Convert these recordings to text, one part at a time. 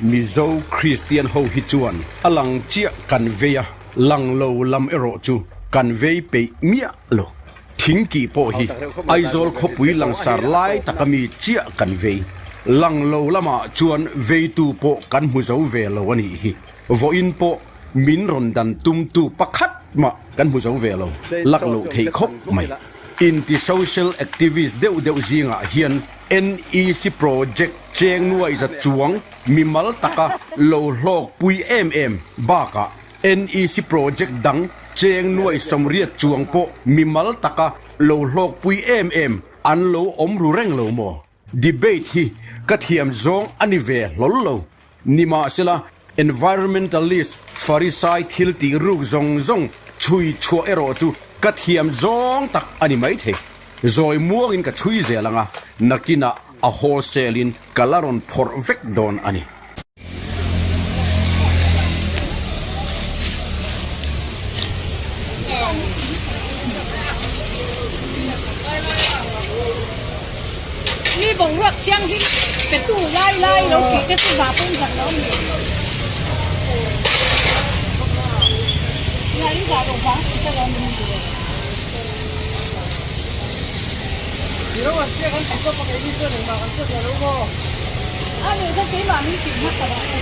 Mizo Kristian ho hi chuan a lang chiah kan vei a, lang lo lam erawh chu kan vei peih miah lo. Thingkih pawh hi Aizawl khawpui langsar lai taka mi chiah kan vei. Lang lo lamah chuan veitu pawh kan hmu zo ve lo a nih hi. Vawiin pawh min rawn dan tumtu pakhat mah kan hmu zo ve lo, lak loh theih khawp mai. Inti social activist deuh deuh zingah hian NEC project cheng nuai za chuang mimal taka lo hlawk pui em em bakah NEC project dang cheng nuai sawmriat chuang pawh mimal taka lo hlawk pui em em an lo awm ru reng lo maw? Debate hi ka thiam zawng a ni ve hlawl lo. Nimahsela, environmentalist Farisai thil tih ruk zawng zawng chhui chhuah erawh chu ka thiam zawng tak a ni maithei. Zawi muangin ka chhui zel ang a, nakinah a wholesale-in ka la rawn phawrh vek dawn a ni. Mi boruak thianghlim petu lai lai lo tih te chu vah pawhin zak lo a ni. Nia in zah loh vang tih te lo a ni. A nih chuan keimah min tih hmasa lo e.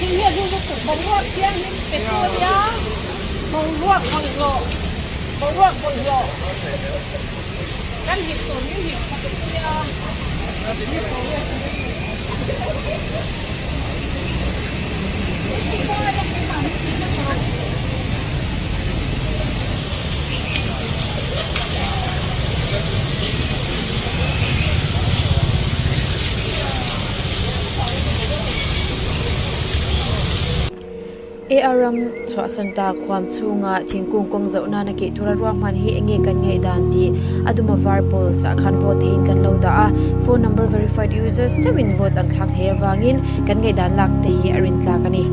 Thing hi a zu lutuk boruak thianghlim petu a nia boruak bawlhhlawh boruak bawlhhlawh. Kan hip tur min hip khat sia. AR ram chhuahsan ta khuam chhunga thingkung kawng zoh nana keh tura ruahman hi enge kan ngaih dan tih a duma var polls ah khan vote theihin kan lo dah a, phone number verified users chauhin vote an thlak thei avangin kan ngaihdan lak te hi a rintlak a ni.